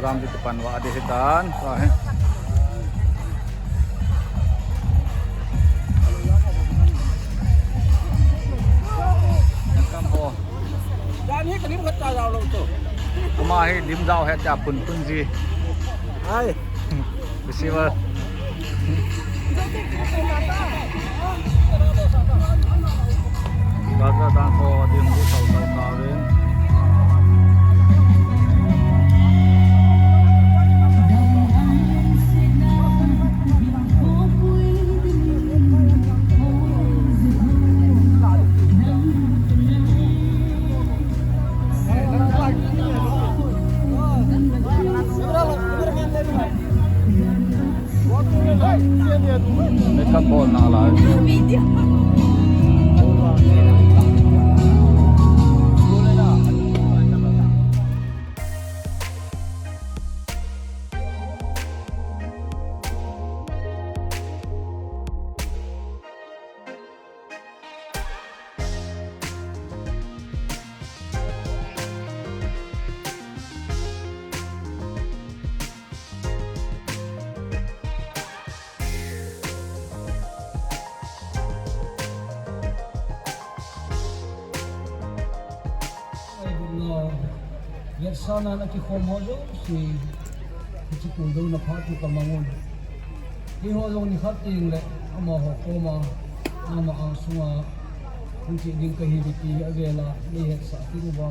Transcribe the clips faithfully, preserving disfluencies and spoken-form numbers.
Tam ti pan va de hitan, sa he. Kam ho. Dan hi ka lim khat ta jao lo to. Ama hi lim jao he ta pun pun ji. Ai. Bisi va. Gaza dan ho ding gu sau sau ta rin. Makeup bol na lai. Ngetsanan a kikhom ho jouse, hiche puldouna phat chu kamang un. Keiho jong nikhat teng le amaho koma, ama angsunga hung che ding kahi ti avela nei hetsah kit uva.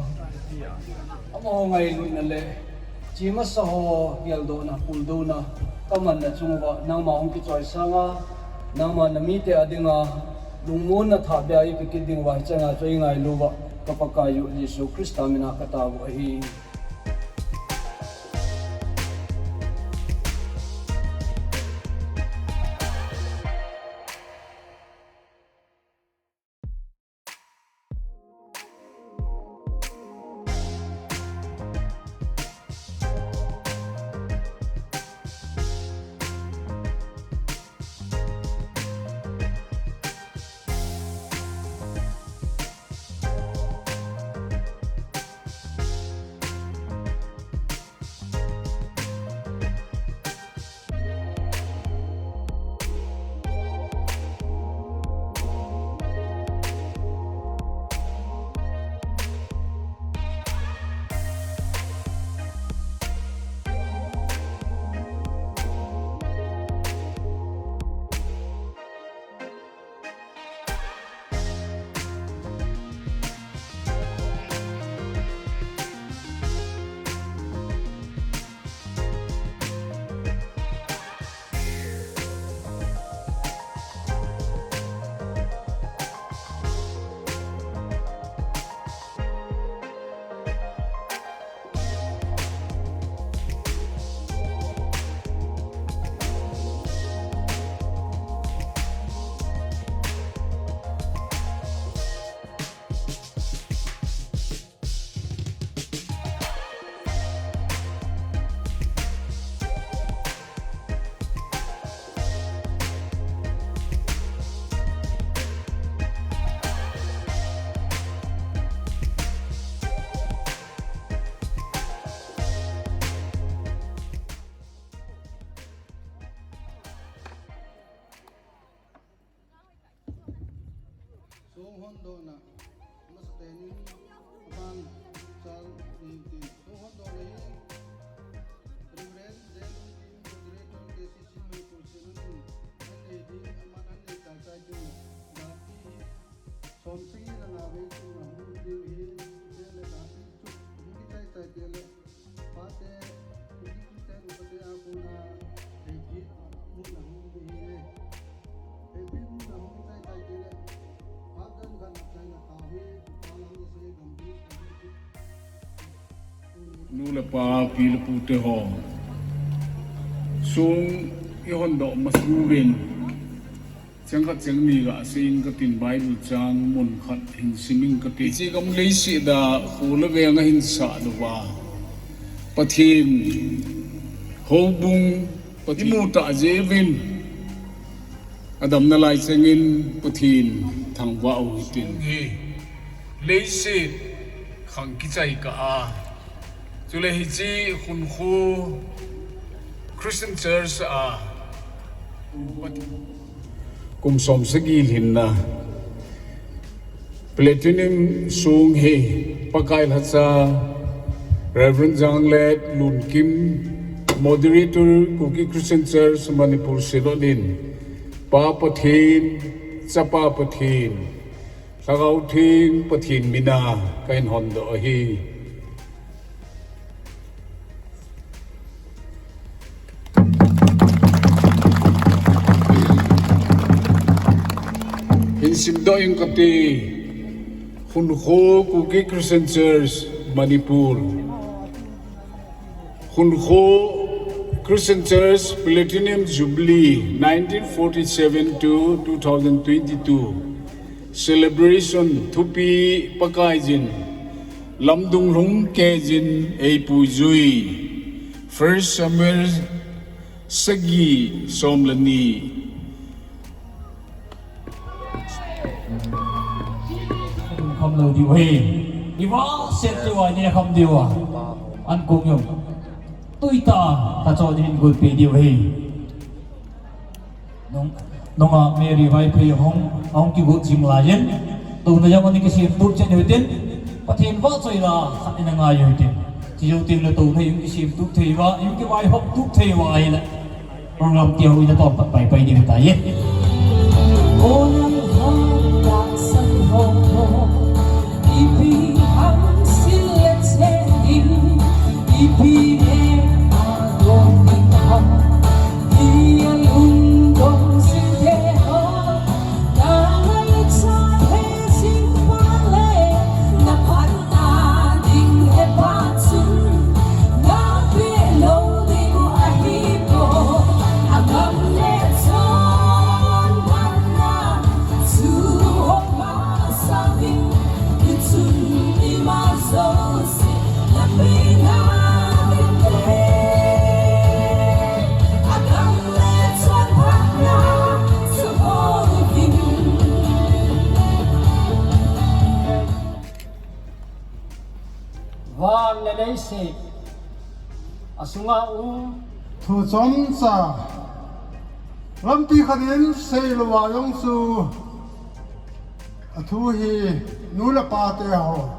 Amaho ngailutna le che masa ho geldohna, puldouna kamanna chung uva nangma hung kichoi sanga, nangma namite a dinga lungmonna thahbeh a eipe kit ding uva hicheng a chu eingailu uva ka Pakaiyu Jesu Christa mina katao u ahi. Song hondohna, masa teni, aban chal ni tin. Song hondohna hi, Reverend J L Kim, Moderator, K C C Manipur Synod in, an nei ding, aman an nei chai chai ding, dati hi, som sagi le nga vei chun ahung ding hi, chule dati chu, hung kichai chai teng le, Nu le pa, pi le pu te ho. Song i hondoh masa uvin. Cheng khat cheng ni ga sei ing katin, Bible chang mun khat hin sim ing kati. Hiche gam leiset a kho le veng a hin sah uva Pathen houbung Pathen imu tah jeh uvin adamna lai chengin Pathen thangvah u hitin. Hi leiset khang kichai kah a Chule hiche Hunkho Christian Church a kum som sagi lhinna Platinum song hi Pakai lhacha Reverend Janglet Lunkim, Moderator, Kuki Christian Church Manipur Synod in, Pa Pathen, Chapa Pathen, Lhagao Theng Pathen mina kahin hondoh ahi. Hin simdoh ing kate, Hunkho Kuki Christian Church, Manipur. Hunkho Christian Church Platinum Jubilee nineteen forty-seven to two thousand twenty-two celebration thupi Pakaiyin lamdung lhung keiyin eipuijui. First Samuel sagi som le ni. Kham lou diu ahi. Iva set diu ahi, ni kham diu a. An kong yong. Tui ta, ta cho ni gol pe diu ahi. Nung, nunga Mary Vaiphei hung, hung kigot jing laiyin. Touna jong ani kisem tup chen hitin. Pathen vahchoi la, khat in angai hitin. Chujou teng le touna jong kisem tup thei uva, jong kivaihop tup thei uva ahile. Program ti hoi na tawm tak pai pai ding ta ye. Van le leiset a sunga um. Thu chomcha lampi khat in seilouva jong chu athu hi nu le pa te ho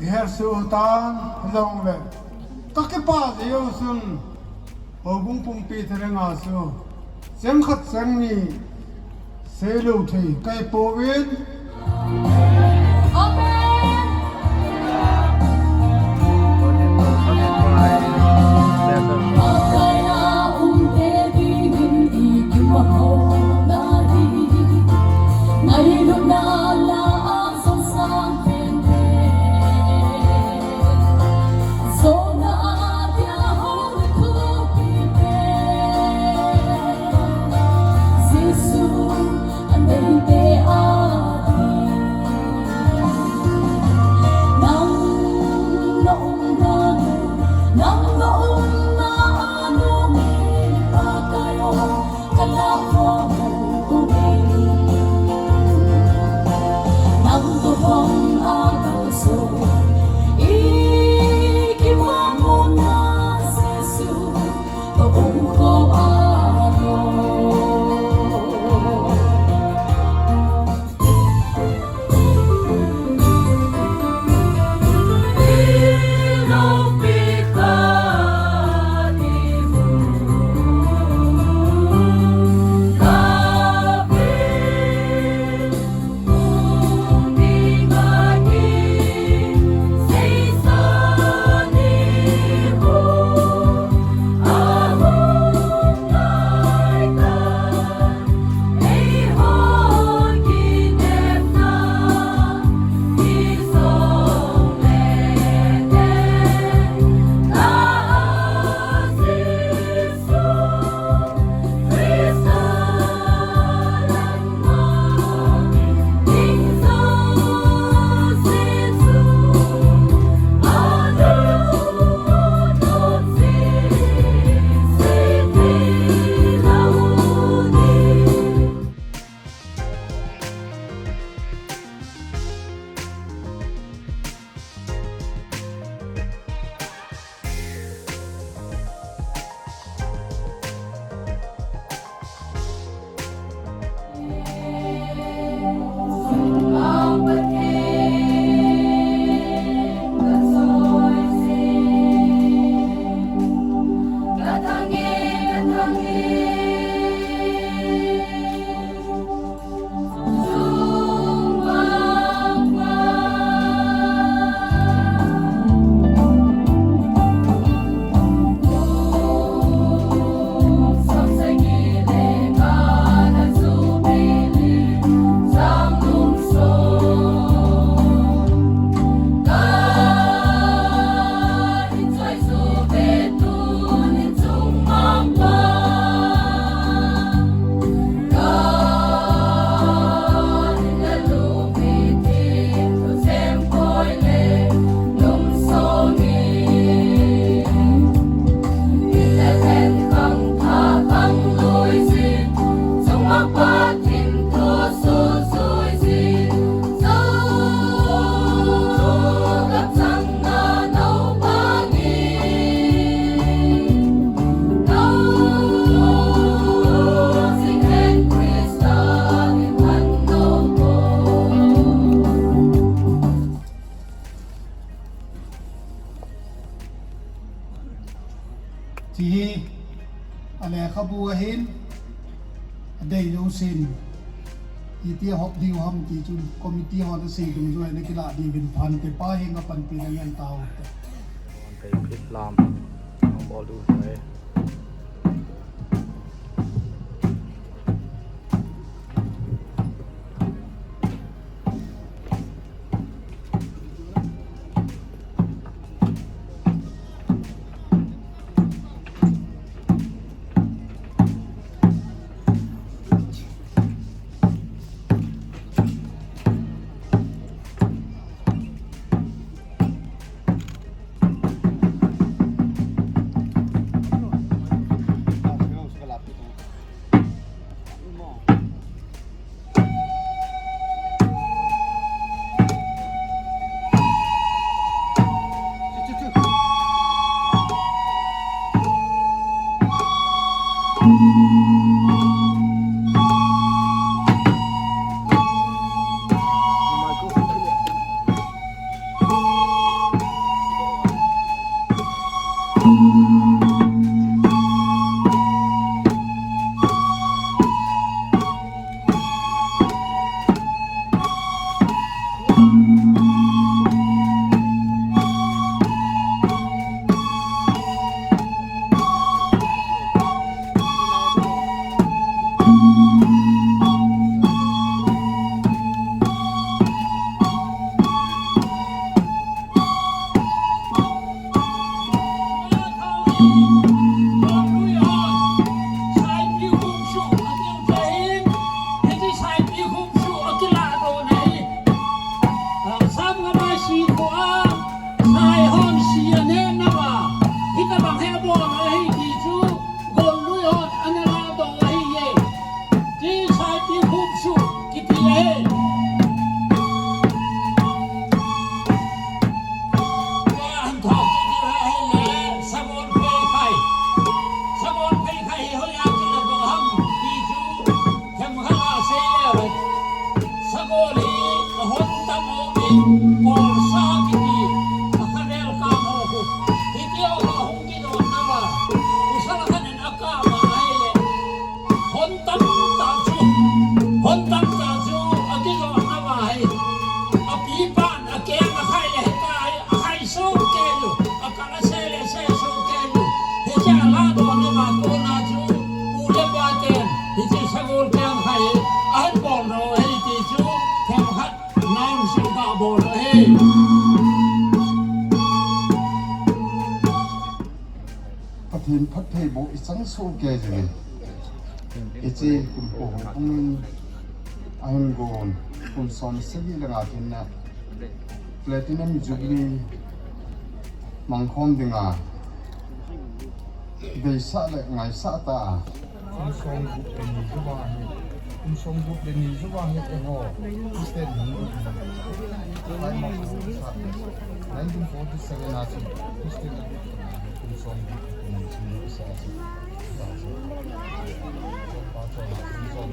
i hersuh tan, hijongle ka kipah jeh u chun Houbung pumpi tharenga chu cheng khat cheng ni seilou thei kahi pouvin. Amen. Jousen, iti hop diu ham ti chu committee hon asei dungjuia nakilah diuvin Phante pa henga panpina ngen tau. Phante phit lam bol diu ahi. Ti saipi khupsu kiti ahi. Tua an thok kiti ahi le, sagol phei khai. Sagol phei khai hi hoiya kila doh ham ti chu themkhat a sei leu hen. Sagol hi ahon tam umin, kolsa kiti, akha vel kam ho khu. Hiti ho khu ahung kidoh nauva, pasal khat in akap a ahile. Hon tamtah chu, hon tamtah chu, akijoh nauva hi. Apipan, akeng, akhai le hitia hi, akhai soh kei u, akal ase le ase soh kei u. Hiche a ladoh nauva kona chu, pu le pa ten, hiche sagol keng khai hi, ahin bol nau ahi ti chu, themkhat, nang sing kabol ahi. Pathen phattheiboh ichang soh kei jing e. Hiche kum ko hung in ahin gon kum som sagi le nga kin na Platinum Jubilee mangkhom dinga deisah le ngaisah ta a. Kum som gup le ni jou vang hi, kum som gup le ni jou vang hi eiho Christian hung gup hi. Nineteen forty-seven a chu Christian hung gup hi, kum som gup le ni chu ni sa chu. Sa chu. Pa chu kum som.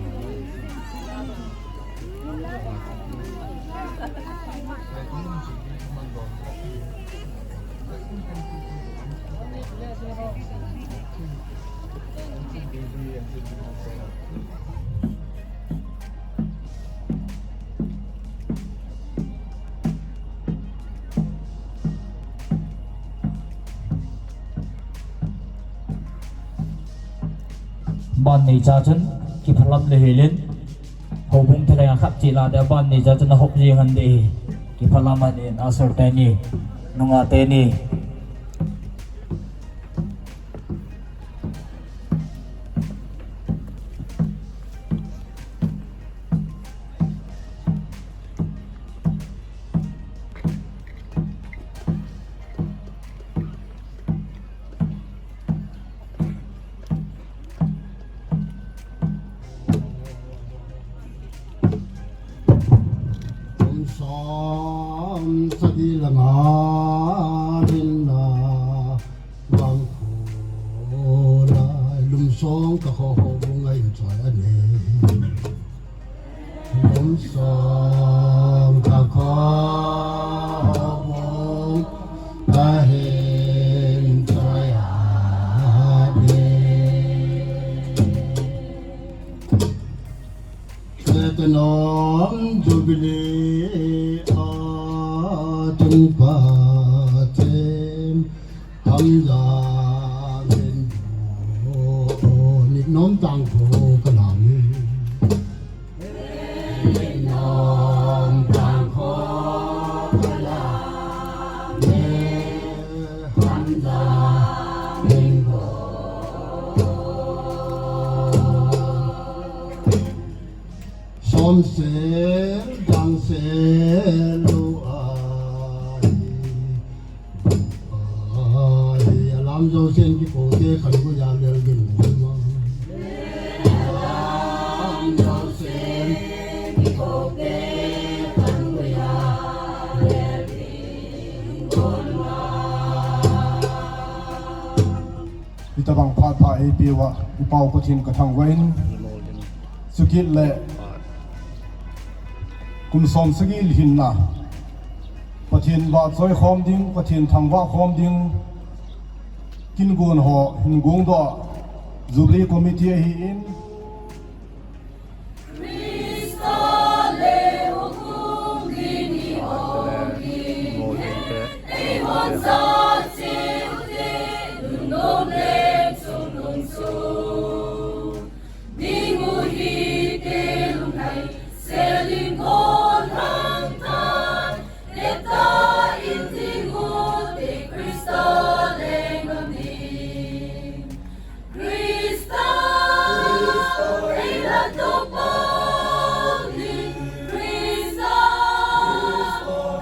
Ban neicha chun kiphalam le hilin. Houbung thalheng a khat cheh la te ban neicha chun ahop jing hon ding ahi. Kiphalam hon in, usher teni, nungah teni. Kum som sagi le nga dinga vang khu lai Lumsong Kakho houbung a hin choi ahi. Lumsong Kakho houbung a hin choi ahi. Tenom Jubilee a tung pa tem hamla men bo ni nom tang ko ka la mi. Nom tang ko ka la mi hamla men bo. Som sel dang sel lo ai. Ai, alam jo sen ki ko te khan ko ya lel gin mo ma. Alam jo sen ki ko te khan ko ya lel gin mo ma. Hitabang phat pha eipeuva, i Pau Pathen ka thangvah in, chukit le kum som sagi le hinna, Pathen vahchoi khom ding, Pathen thangvah khom ding, kin gon ho hin gongdoh, Jubilee Committee ahin, Christa le hukum ding i om in, eihon jat cheh ute, lungdong le chungnung chung. Ding u hite lunghei sel in kon hang tan, teptah in ding ute Christa leng ngam ding. Christa, ei la to pau ding, Christa,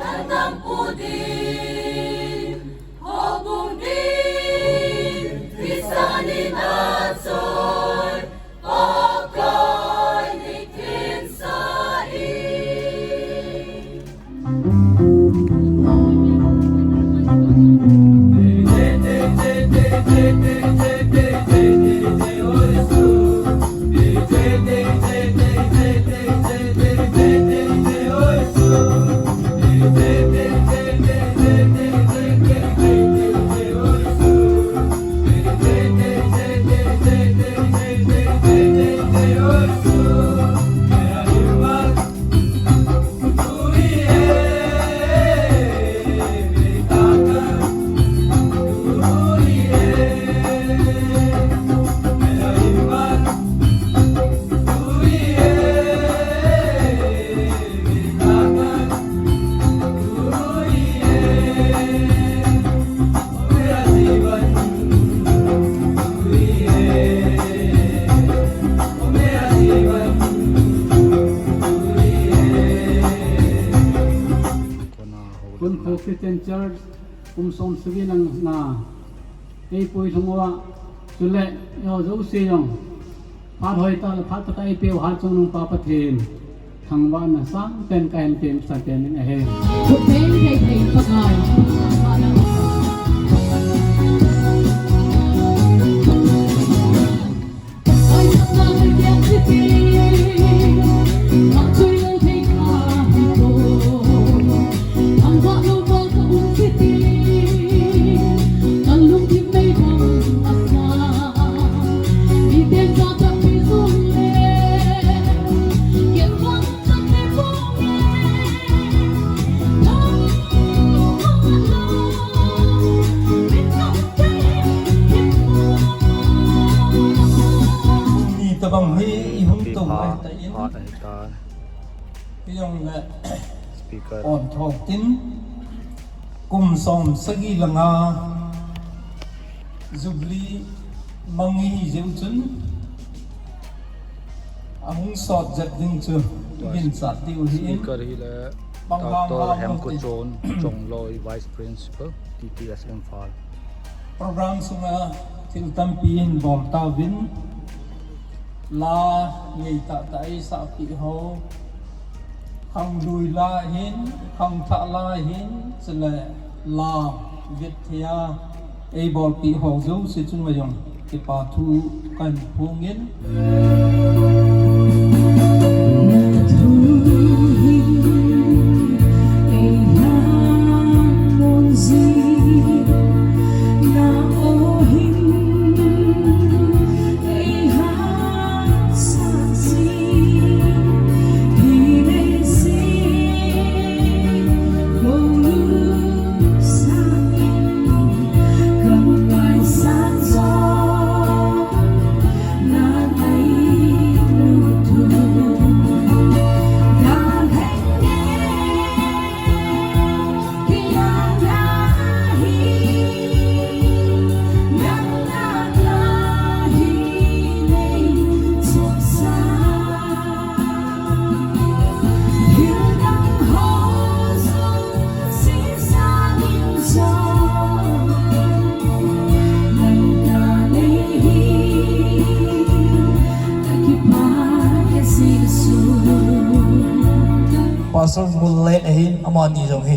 kan tam pu ding, ho bung ding, Christa ni na choi, Pakai ni kin sa i. Kunkho Christian Church kum som sagi le nga eipui lhung uva, chule eiho jouse jong phat hoitah le phat phatah eipeu Hatchungnung Pa Pathen thangvahna sangpen kahin peh in, sa pen in ahi. Khut beng thei thei Pakai. Ni tabang hi i hung to ngai ta in. Kei jong le on thok tin, kum som sagi le nga Jubilee mang i hi jeh u chun, ahung sot jep ding chu i ginchat diu ahi in. Speaker hi le Doctor Hemkuchon Chongloi, Vice Principal, T T S Imphal. Program sunga thil tampi hin bol tauvin, la ngei tah tah eisah peh ho, khanglui la hin, khangthah la hin, chule la vet thei a eibolpeh ho jouse chunga jong kipa thu kahin phong in. Pastor Ngullet ahin, amani jong hi.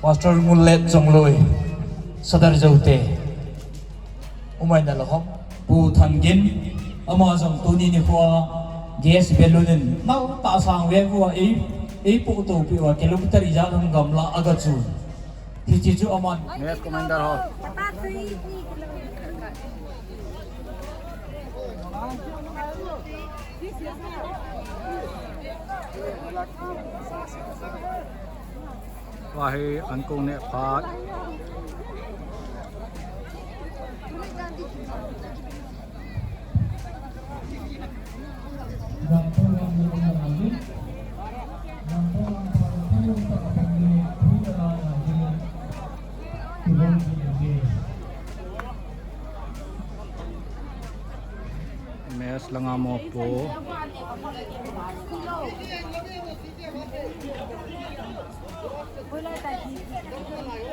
Pastor Ngullet Chongloi, Sadar Jote. Umai nalou ham. Pu Thangin, ama jong tuni nikho a gas balloon in nal tah sang veng uva ei, ei pohto peh uva kilometer ijat ham gamla aga chu. Hiche chu aman. Next commander ho. Tua hi an kong neh phat. Mess langa mopo.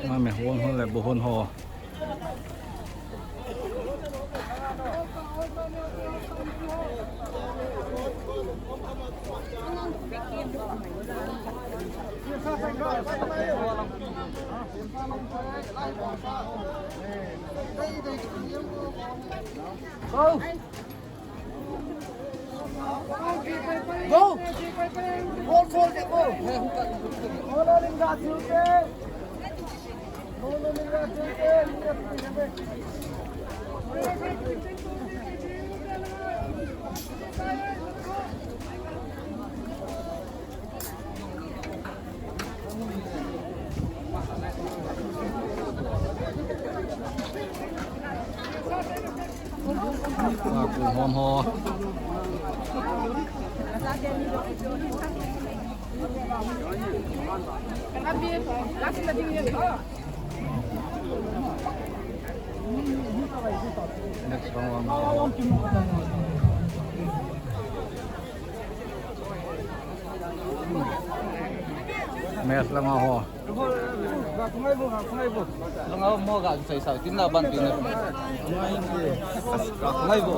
Mame hon hon le bo hon ho. Go! Go! All soldier, go! Hon ho. Next round. Mess langa ho. Langa mo ga sai sai tin la ban tin. Ga ngai bo.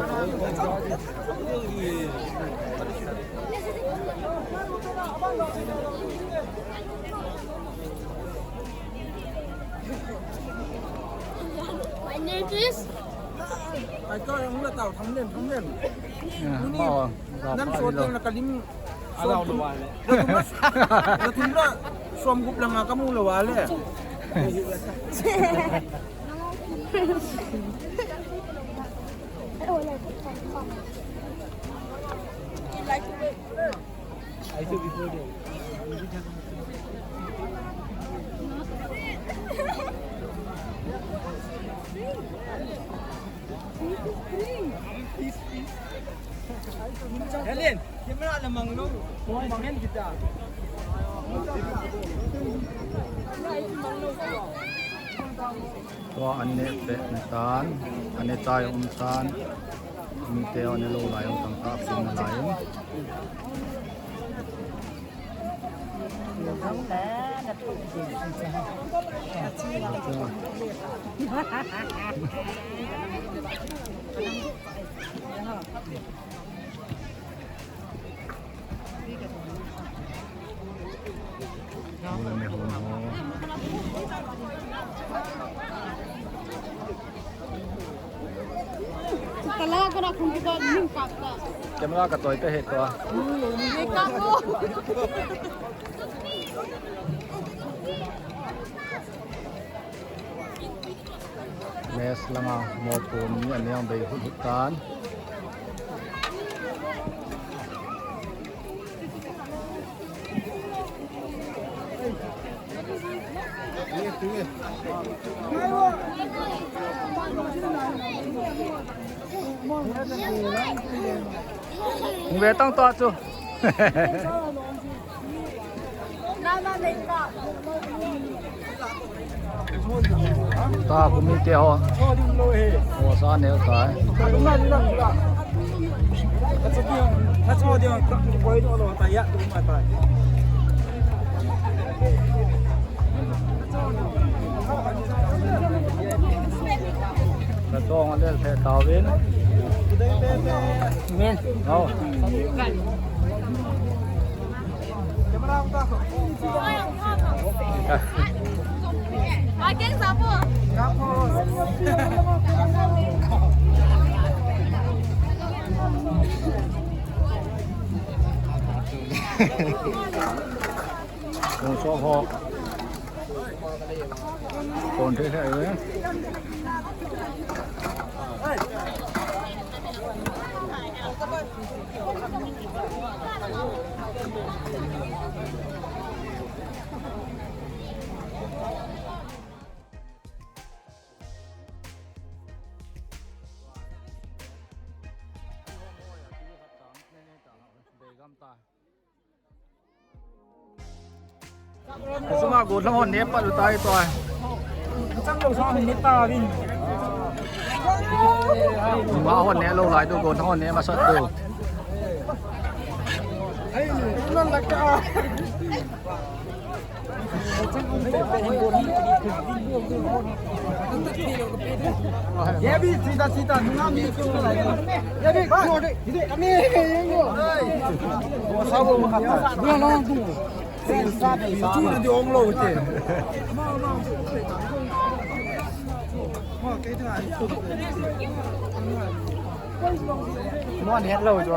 My name is. Ai ko ang la tao tham len tham len. Nan so teng la kalim. Alau lo wale. Nathum la som gup langa kamu lo wale. Helen, camera la mang lo. Mang hen kita. Tua an neh peh tan, an neh chai um tan, mite an neh lou lai um tangtah peh nalai um. Camera ka toi ka he to. Mess langa mopo ni aneo bei hut hut tan. Hung ve tang tua chu. Ta kumi te ho. Ho sa ne tai. Ka tong a lel the tauvin. Amen. Oh. Kon so ho. Kon the the. Suma go thang hon ne pat u tai toi. Chang lo sa ni ta vin. Ma hon ne lo lai tu go thang hon ne ma sat tu. Ai, non la ka. Ye bi, sita, sita, nunga mi tu la. Ye bi, ko de, de, kami, ye yo. Ko sa bo ma ka. Dua long tu. Sa de, sa. Tu de ong lo te. Mo ne lo jo.